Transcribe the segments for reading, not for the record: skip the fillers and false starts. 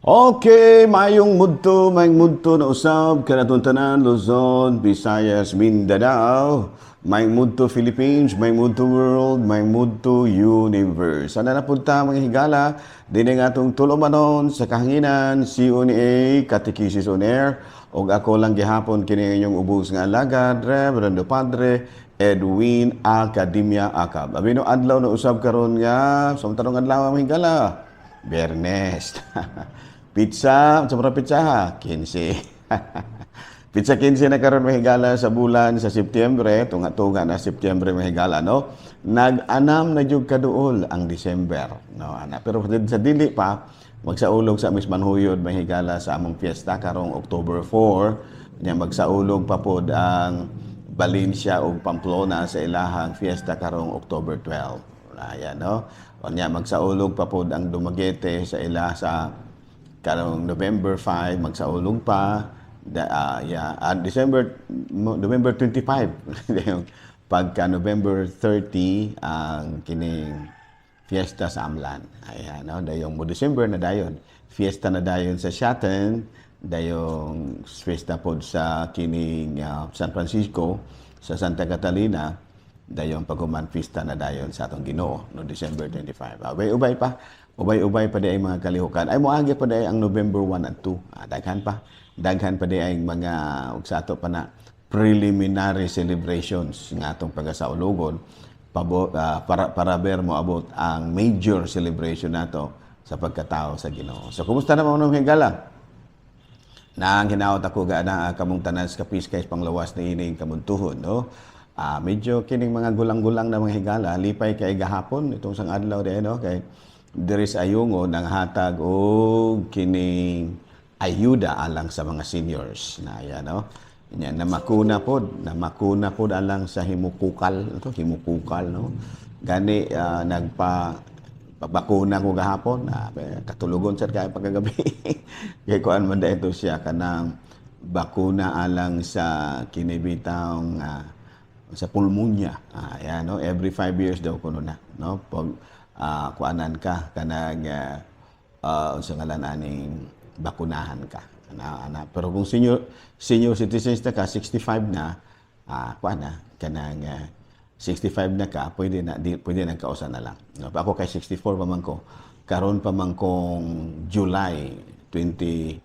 Okay, mayong mudto na usab kanatong tanan, Luzon, Visayas, Mindanao, mayong mudto Philippines, mayong mudto world, mayong mudto universe. Sana napunta, mga higala, dinhi nga atong tulumanon sa kahanginan, CONA, Catechesis on Air, ug ako lang gihapon kini inyong ubos nga alagad, Reverendo Padre Edwin Academia Acab. Abino adlaw na usab karon nga, sa tarong adlaw, mga higala, Biyernes. Petsa, sa mga petsa ha? 15. Petsa 15 na karon, mga higala, sa bulan sa Setyembre, tunga-tunga na Setyembre, mga higala, no? Nag-anam na jud kaduol ang December, no? Ana, pero sa dili pa magsaulog sa mis manhuyod, mga higala, sa among fiesta karong October 4, nya magsaulog pa pod ang Valencia ug Pamplona sa ilahang fiesta karong October 12. Ayan, no? Unya magsaulog pa pod ang Dumaguete sa ila sa karong November 5, magsaulog pa da, yeah, December, November 25. Yung pagka November 30 ang kining fiesta sa Amlan. Ayan, no? Dayong mo December na dayon. Fiesta na dayon sa Siaton, dayong fiesta pod sa kining San Francisco, sa Santa Catalina, dayong paghuman fiesta na dayon sa atong Ginoo no December 25. Ubay-ubay pa. Ubay-ubay pa di ay mga kalihukan. Ay, moagi pa di ay ang November 1 and 2. Daghan pa. Daghan pa di ay mga ug sa ato pa na preliminary celebrations nga atong pagasaulugon pabo, para para ber mo abot ang major celebration nato sa pagkatao sa Ginoo. So kumusta naman mga higala? Nang hinaot ako ga na kamong tanan sa kapiskay panglawas na ining kamuntuhon, no? Medyo kining mga gulang-gulang na, mga higala, lipay kay gahapon itong sang adlaw di, no, kay diri sa Ayungon nang hatag og kining ayuda alang sa mga seniors na yan, no? Nya namakuna pod alang sa himukukal ito, himukukal, no? Gani nagpa pabakuna ko gahapon, katulugon sad kay pagkagabi. Kay kuan man ito siya, kanang bakuna alang sa kinibitang sa pulmonya. Yan, no? Every 5 years daw kuno na, no? Pag kuanan ka kanang unsa ngalan aning bakunahan ka. Ana, ana. Pero kung senior senior citizens na ka, 65 na, kuan na kanang 65 na ka, pwede na di, pwede na kausa na lang. No? Ako kay 64 pa man ko. Karon pa man kong July 2015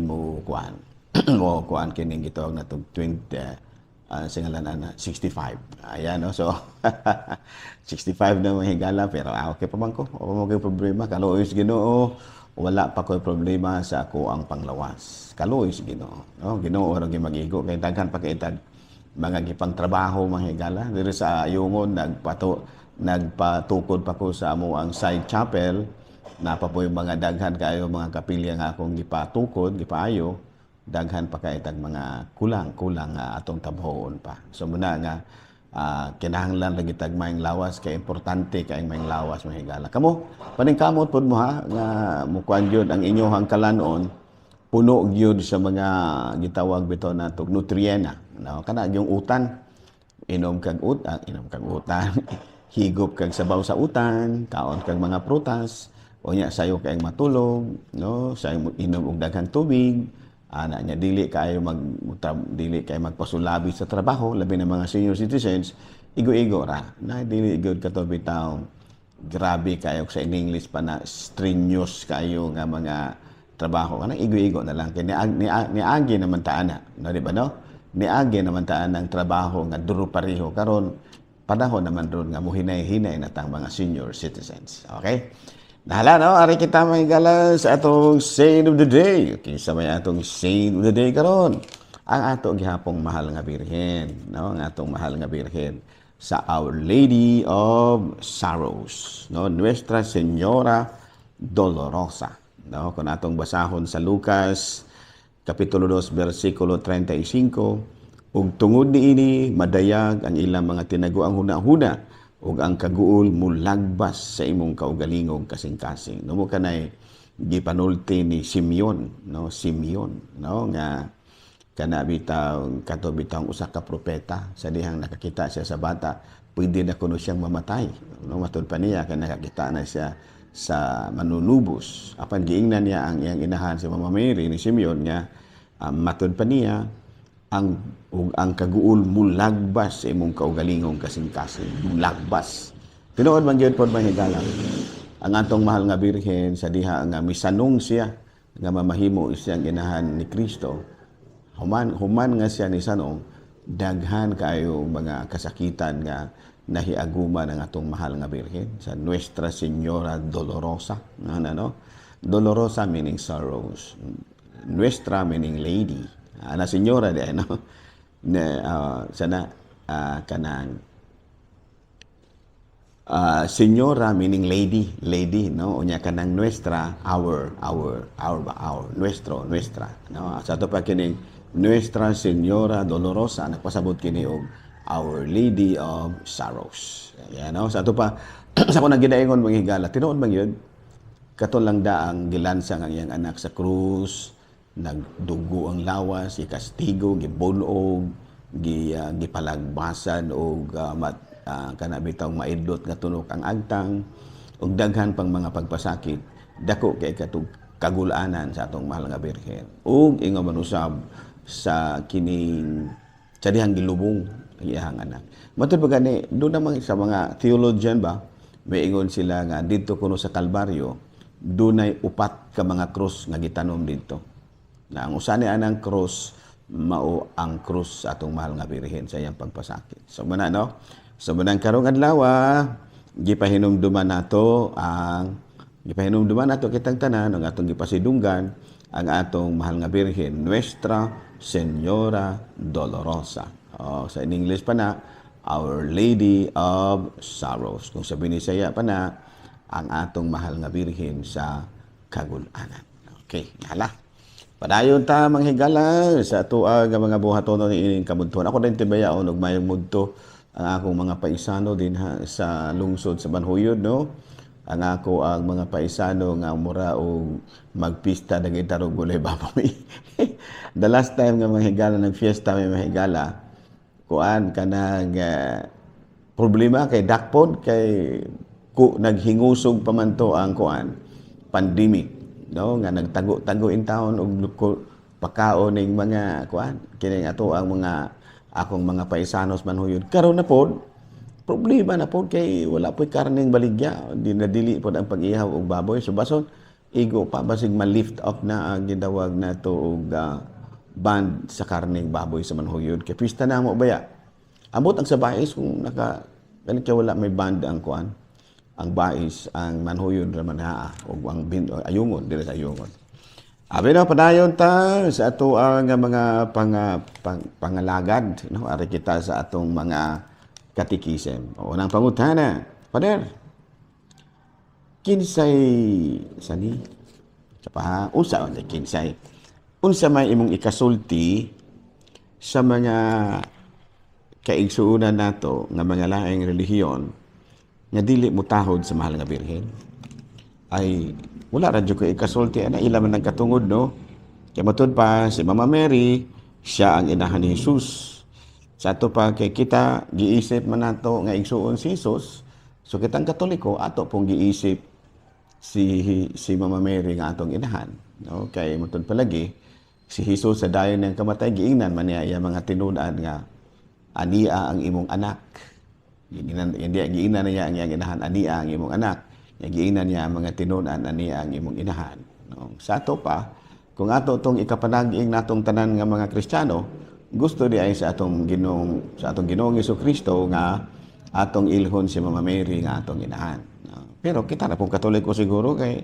mo kuan kining gitawag na tog 20 sa ngalan ana 65. Ayan, no. So 65 na, mga higala, pero okay pa man ko. Wala mo koy problema. Kaluoy sa Ginoo, wala pa ko'y problema sa ako ang panglawas. Kaluoy sa Ginoo. No, Ginoo ra gyud magigo kay daghan pa kay tag mga gipang trabaho, mga higala. Diri sa Ayungon nagpatukod pa ko sa amo ang side chapel na pa po yung mga daghan kayo mga kapilya nga akong gipatukod, gipaayo. Daghan pa kay tag mga kulang kulang nga atong tabhoon pa. So muna nga kinahanglan lagi tag maayong lawas kay importante kay maayong lawas, mga higala. Kamo, paningkamot pod mo ha nga mukuan gyud ang inyong kalanon puno gyud sa mga gitawag bitaw nato nutriena, no? Kana yung utan, inom kag utan, higop kag sabaw sa utan, kaon kag mga prutas, unya sayo kay matulog, no? Sayo inom og daghang tubig ana nya dili kay magpasulabi sa trabaho, labi na mga senior citizens, igo-igo ra na, dili gyud kato bitaw grabe kayo, sa in English pa na strenuous kayo nga mga trabaho. Kanang igo-igo na lang kay ni niagi naman ta ana, no, di ba, no? Niagi naman ta ng trabaho nga duro pareho. Karon panahon naman ron nga muhinay-hinay na tang mga senior citizens. Okay. Nahala, no, ari kita, mga higala, sa atong saint of the day. Okay, sa may atong saint of the day karon, ang ato gihapong mahal nga birhen, no? Ang atong mahal nga birhen sa Our Lady of Sorrows, no? Nuestra Señora Dolorosa, no? Kung atong basahon sa Lucas kapitulo 2 bersikulo 35, "Ug tungod niini madayag ang ilang mga tinaguang huna-huna ug ang kaguol mulagbas sa imong kaugalingong kasing-kasing." No, mo kanay gipanulti ni Simeon, no? Simeon, no, nga kana bitaw kato bitaw usa ka propeta. Sa dihang nakakita siya sa bata, pwede na kuno siyang mamatay, no? Matud pa niya kay nakakita na siya. Sa manunubos. Apan giingnan niya ang iyang inahan, si Mama Mary, ni Simeon nga matud pa niya ang ug ang kaguol mulagbas sa imong kaugalingong kasing-kasing, mulagbas. Tinuod man gyud pod, mga higala, ang atong mahal nga Birhen, sa diha nga misanong siya nga mamahimo siyang inahan ni Kristo, human human nga siya ni sanong, daghan kaayo mga kasakitan nga nahiaguma ng atong mahal nga Birhen, sa Nuestra Señora Dolorosa. Ano, no? Dolorosa meaning sorrows, Nuestra meaning lady, ana señora di no na sana kanang señora meaning lady, lady, no? Unya kanang nuestra, our, our, our ba, our, nuestro, nuestra, no? Sa ato pa kining Nuestra Señora Dolorosa, nagpasabot kini og Our Lady of Sorrows. Ayan, no? Sa ato pa, sa ako nang ginaingon, mga higala, tinuod man yun, kato lang da ang gilansang ang iyang anak sa krus, nagdugo ang lawas, gikastigo, gibunog, gipalagbasan og kana bitawng maidlot nga tunok ang agtang ug daghan pang mga pagpasakit. Dako kay katug kagulanan sa atong mahal nga Birhen ug ingon man usab sa kining sa dihang gilubong ang iyang anak. Matud pa gani doon naman sa mga theologian ba, may ingon sila nga didto kuno sa Kalbaryo dunay upat ka mga krus nga gitanom didto, na ang usa ni anang krus mao ang krus sa atong mahal nga Birhen sa iyang pagpasakit. So mana, no? So manang karong adlaw, gipahinumduman nato kitang tanan ang atong gipasidunggan ang atong mahal nga Birhen, Nuestra Señora Dolorosa. Oh, sa in English pa na, Our Lady of Sorrows. Kung sa Binisaya pa na, ang atong mahal nga Birhen sa Kagulanan. Okay, hala. Padayon ta, mga higala, sa atoa nga mga buhatonon ni ining kabuntuan. Ako din tibayaon og mayong mudto ang akong mga paisano din ha, sa lungsod sa Manhuyod, no. Ang ako ang mga paisano nga mura og magpista na gitarog gulay baboy. The last time nga, mga higala, nagfiesta may, mga higala, kuan kanang problema kay dakpon kay ku, naghingusog pa man to ang kuan pandemic, no, nga nagtago-tago in town og pakaon ning mga kuan kining ato ang mga akong mga paisanos Manhuyod. Karon na pod problema na pod kay wala po'y karneng baligya, di na dili pod ang pag-ihaw og baboy. So bason igo pa, basig ma-lift up na ang gidawag na to og ban sa karneng baboy sa Manhuyod kay pista na mo baya. Ambot ang sa bais kung naka kani kay wala may band ang kuan ang bais, ang Manhuyod ra man haa og ang bin, Ayungon, dire sa Ayungon. Abi na, padayon ta sa ato ang mga pangalagad, no? Ari kita sa atong mga katikisem. Unang pangutana, Pader, kinsay sani sa pa unsa unsa kinsay unsa may imong ikasulti sa mga kaigsuonan nato nga mga laing relihiyon nga dili mutahod sa mahal nga Birhen? Ay, wala ra jud ko ikasulti ana, ila man ang katungod, no? Kay matud pa si Mama Mary, siya ang inahan ni Jesus. Sa ato pa kay kita giisip man nato nga igsuon si Jesus, so kitang Katoliko ato pong giisip si si Mama Mary nga atong inahan, no? Kay matud palagi si Jesus, sa dayon niyang kamatay, giingnan man niya iya mga tinud-an nga "Ania ang imong anak." Giingnan, hindi, giingnan niya ang iyang inahan, "Ania ang imong anak." Nya giingnan niya ang mga tinud-an, "Ania ang imong inahan." No? Sa ato pa, kung ato tong ikapanag-ing natong tanan nga mga Kristiyano, gusto di ay sa atong Ginoong Kristo nga atong ilhon si Mama Mary nga atong inahan. No? Pero kita na pong Katoliko siguro kay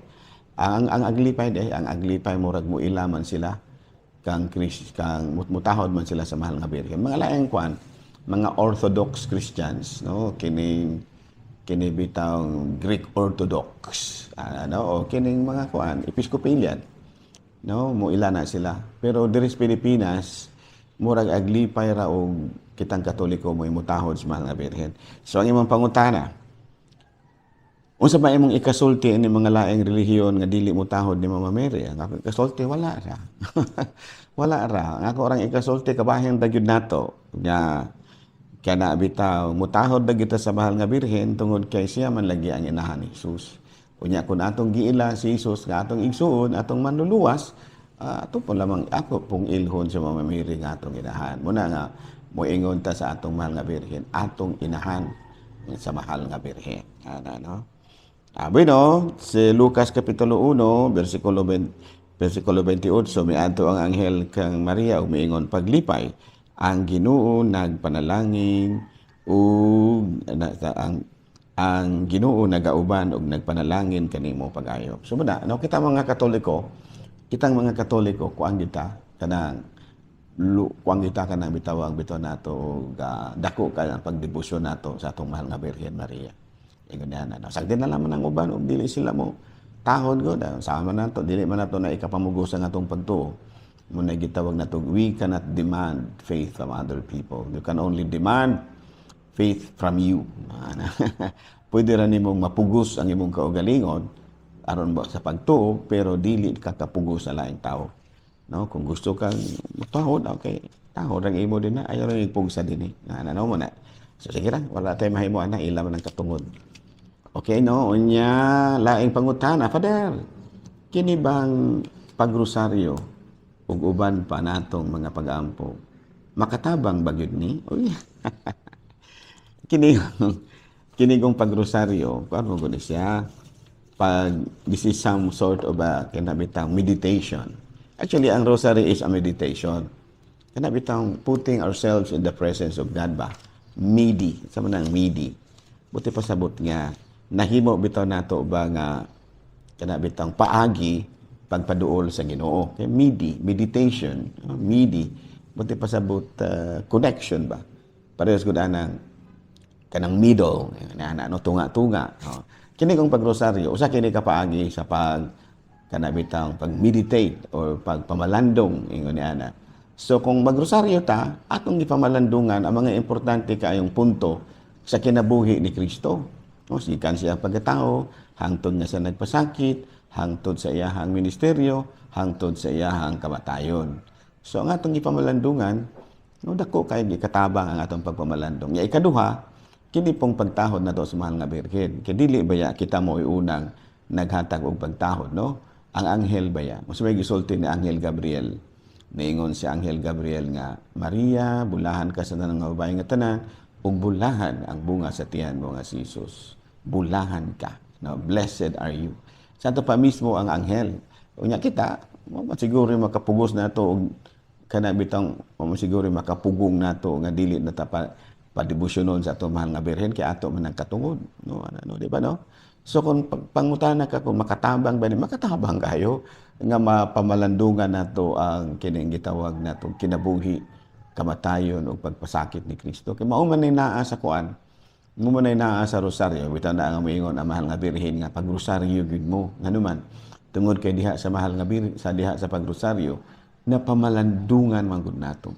ang aglipay di ang aglipay murag mo ilaman sila kang Chris kang mutahod man sila sa mahal nga Birhen. Mga laing kwan, mga Orthodox Christians, no, kining kini bitawng Greek Orthodox, ano, o kining mga kuan Episcopalian, no, mo ila na sila. Pero diri sa Pilipinas, murag aglipay ra og kitang Katoliko mo mutahod sa mahal nga Birhen. So ang imong pangutana, unsa ba imong ikasulti ini mga laing relihiyon nga dili mutahod ni Mama Mary? Ang akong ikasulti, wala ra. Wala ra. Ang ako orang ikasulti, kabahin ra gyud nato nga kana bitaw mutahod na kita sa mahal nga Birhen tungod kay siya man lagi ang inahan ni Jesus. Unya kung atong giila si Jesus nga atong igsuon, atong manluluwas, ato po lamang ako pong ilhon sa Mama Mary nga atong inahan. Muna nga moingon ta sa atong mahal nga Birhen, atong inahan sa mahal nga Birhen. Ana, no? Bueno, si Lucas Kapitulo 1, versikulo 20, versikulo 28, miadto ang anghel kang Maria ug miingon, "Paglipay, ang Ginoo nagpanalangin ug ang Ginoo nagauban ug nagpanalangin kanimo pag-ayo." So muna, no, kita mga Katoliko, kitang mga Katoliko, kuang kita kanang kuang kita kanang bitawang bitaw nato og dako ka ang pagdebosyon nato sa atong mahal nga Birhen Maria. Ingon niya na. Sagdi na lamang ang uban ug dili sila mo tahod ko dahil sama nato, dili man nato na ikapamugos ang atong pagtuo. Muna gitawag nato, we cannot demand faith from other people. You can only demand faith from you. Ana. Pwede ra nimong mapugos ang imong kaugalingon aron ba sa pagtuo, pero dili ka kapugos sa laing tao. No, kung gusto kang tahod, okay. Tahod ang imo din na ayaw ra pugsa dinhi. Ana, no mo na. So sige lang, wala tay mahimo ana, ila man ang katungod. Okay, no? Unya, laing pangutana, Father. Kini bang pagrosaryo ug uban pa natong mga pag-ampo, makatabang ba gyud ni? Uy. Kini kini kong pagrosaryo, kuan mo gud siya. Pag this is some sort of a kana bitang meditation. Actually, ang rosary is a meditation. Kana bitang putting ourselves in the presence of God ba? Midi. Sa man ang midi. Buti pasabot nga nahimo bitaw nato ba nga kana bitang paagi pagpaduol sa Ginoo. Okay, midi, meditation, midi. Buti pasabot connection ba? Parehas gud anang kanang middle, na ano, tunga-tunga. Oh. Kini kong pagrosaryo, usa kini ka paagi sa pag kana bitang pag-meditate or pagpamalandong, ingon ni ana. So kung magrosaryo ta, atong gipamalandungan ang mga importante kaayong punto sa kinabuhi ni Kristo. No, gikan siya pagkatao, hangtod nga sa nagpasakit, hangtod sa iyahang ministeryo, hangtod sa iyahang kamatayon. So ang atong gipamalandungan, no, dako kay gikatabang ang atong pagpamalandong. Ya ikaduha, kini pong pagtahod nato sa mahal nga Birhen. Kay dili baya kita mo unang naghatag og pagtahod, no? Ang anghel baya. Mas may gisulti ni Anghel Gabriel. Niingon si Anghel Gabriel nga, "Maria, bulahan ka sa tanang nga babae nga tanan, ug bulahan ang bunga sa tiyan mo nga si Jesus. Bulahan ka." No, blessed are you. Sa ato pa mismo ang anghel. Unya kita, mo siguro makapugos nato og kana bitang mo siguro makapugong nato nga dili na ta pa padebosyonon sa ato mahal nga Birhen kay ato man ang katungod, no? Ano, no, di ba, no? So kung pangutana ka kung makatabang ba ni, makatabang kayo nga mapamalandungan nato ang kining gitawag nato kinabuhi, kamatayon ug pagpasakit ni Kristo, kay mao man ni naa sa kuan, mo man ni naa sa rosaryo. Bitaw na ang moingon ang mahal nga Birhen nga pagrosaryo gyud mo, nganuman tungod kay diha sa mahal nga Birhen, sa diha sa pagrosaryo, napamalandungan man gud nato,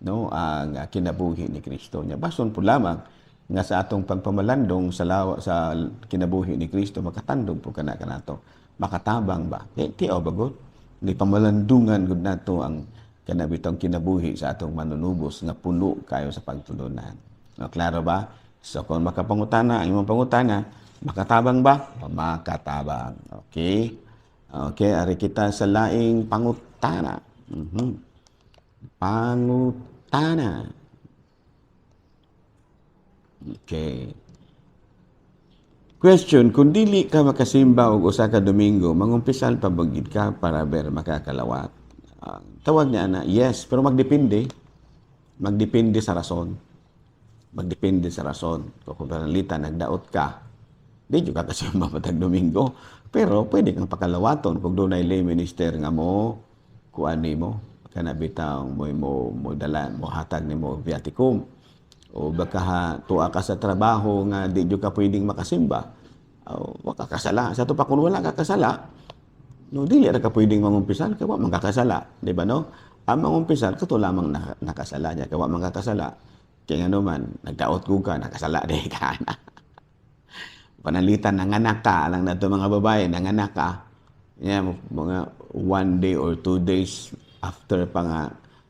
no, ang kinabuhi ni Kristo. Nya bason po lamang nga sa atong pagpamalandong sa lawa, sa kinabuhi ni Kristo, makatandog po kana kanato, makatabang ba, eh tiaw ba gud ni pamalandungan gud nato ang kanabitong kinabuhi sa atong manunubos nga puno kayo sa pagtulunan, no? Klaro ba? So kung makapangutana, ang imong pangutana, makatabang ba? Makatabang. Okay, ari kita sa laing pangutana. Pangutana. Okay. Question, kung dili ka makasimba og usa ka Domingo, mangumpisal pa ba gid ka para ber makakalawat? Tawag niya na, yes, pero magdepende. Magdepende sa rason. Magdepende sa rason. Kung pananglitan, nagdaot ka, di jud ka kasimba matag Domingo. Pero pwede kang pakalawaton kung dunay lay minister nga mo kuan nimo kana bitaw mo mo mo dala, mo hatag nimo viaticum, o baka ha, tuwa ka sa trabaho nga di jud ka pwedeng makasimba, o wa ka kasala. Sa ato pa, kung wala ka kasala, no, dili ra ka pwedeng mangumpisal kay wa man kakasala, di ba, no? Ang mangumpisal kato lamang nakasala niya, kay wa man kakasala. Kay ngano man nagdaot ko ka, nakasala di ka na. Pananglitan nanganak ka lang nato mga babae, nanganak ka yeah, mga 1 day or 2 days after pa nga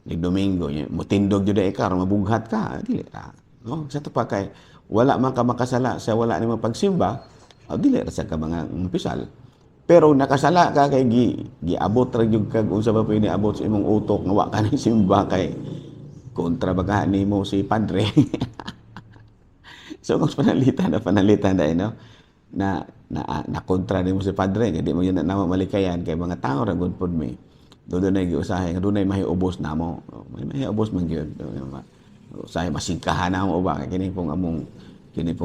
ni Domingo, mutindog jud ka aron mabughat ka, dili ra, no? Sa to pa kay wala man ka makasala sa wala nimo pagsimba. O, dili ra sa ka mga umpisal. Pero nakasala ka kay giabot ra gyud kag unsa ba pwede abot sa imong utok nga wa ka ni simba kay kontra ba nimo si padre. So kung panalitan na panalitan dai, no, na na, na kontra nimo si padre kay di mo yun na namo malikayan kay mga tao ra gud pud mi. Doon na giusahay nga dunay mahiubos namo. May mahiubos man gyud. Usahay masingkahan namo ba kay kini pong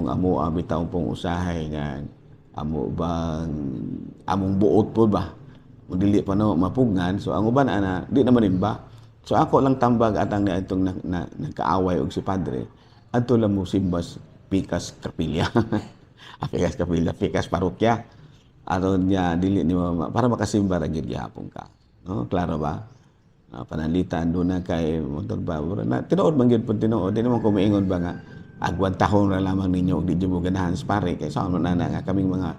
amo bitaw pong usahay nga amo bang among buot po ba kung dili pa no mapugngan. So ang uban ana di naman ba. So ako lang tambag atang niadtong na nagkaaway og si padre, adto lang mo simbas Pikas Kapilya. Ah, Pikas Kapilya, Pikas Parokya, aron niya dili ni para makasimba ra gyud gihapon ka, no? Klaro ba? Pananlitan doon na kay motor ba na tinuod man gyud pud, tinuod di naman ko moingon ba nga agwan tahong ra lamang ninyo og di mo ganahan sa pare kay sa ano na nga kaming mga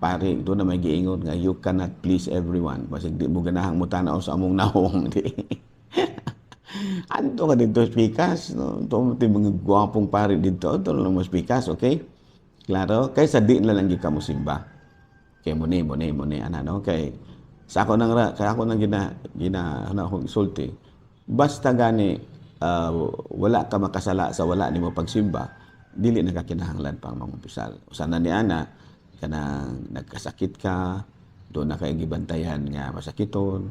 pare doon na may giingon nga you cannot please everyone. Basig di mo ganahang mutanaw sa among nawong, di anto ka dito sa pikas, no? Ito mga gwapong pare dito, ito lang mo sa pikas, okay? Klaro? Kaysa di na lang gyud ka mo simba. Kay mo ni ana, no? Kay sa ako nang kay ako nang gina gina ano akong isulti. Basta gani wala ka makasala sa wala nimo pagsimba, dili na ka kinahanglan pang mangumpisal. Usa na ni ana, kanang nagkasakit ka, doon na kay gibantayan nga masakiton,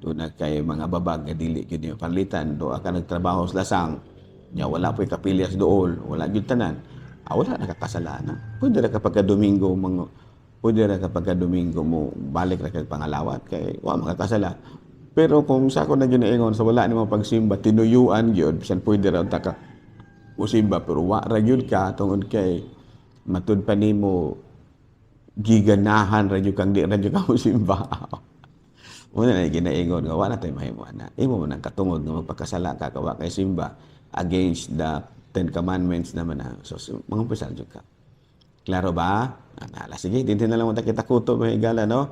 doon na kay mga babag nga dili gyud nimo panlitan, do ka nagtrabaho sa lasang, nya wala po'y kapilyas dool, wala gyud tanan. Ah, wala nakakasala na. Pwede ra kapag Domingo mga pwede ra kapag Domingo mo balik ra kag pangalawat kay wa makakasala. Pero kung sa ako na ginaingon sa wala nimo pagsimba, tinuyuan gyud, bisan pwede ra unta ka musimba pero wa ra gyud ka tungod kay matud pa nimo giganahan ra gyud kang di ra gyud ka musimba. Muna na ginaingon nga wala tay mahimo ana. Imo man ang katungod nga magpakasala ka kawa kay simba against the Ten Commandments naman na. So mga pisal jud ka. Klaro ba? Ana, sige, dinhi na lang mo ta kita kutob, mga higala, no?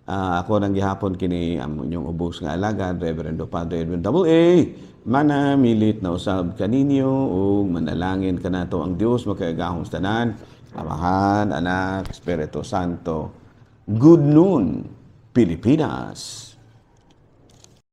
Ako nang gihapon kini amo inyong ubos nga alagad, Reverendo Padre Edwin Double A. Manamilit na usab kaninyo ug manalangin kanato ang Dios makagagahom sa tanan, Amahan, Anak, Espiritu Santo. Good noon, Pilipinas.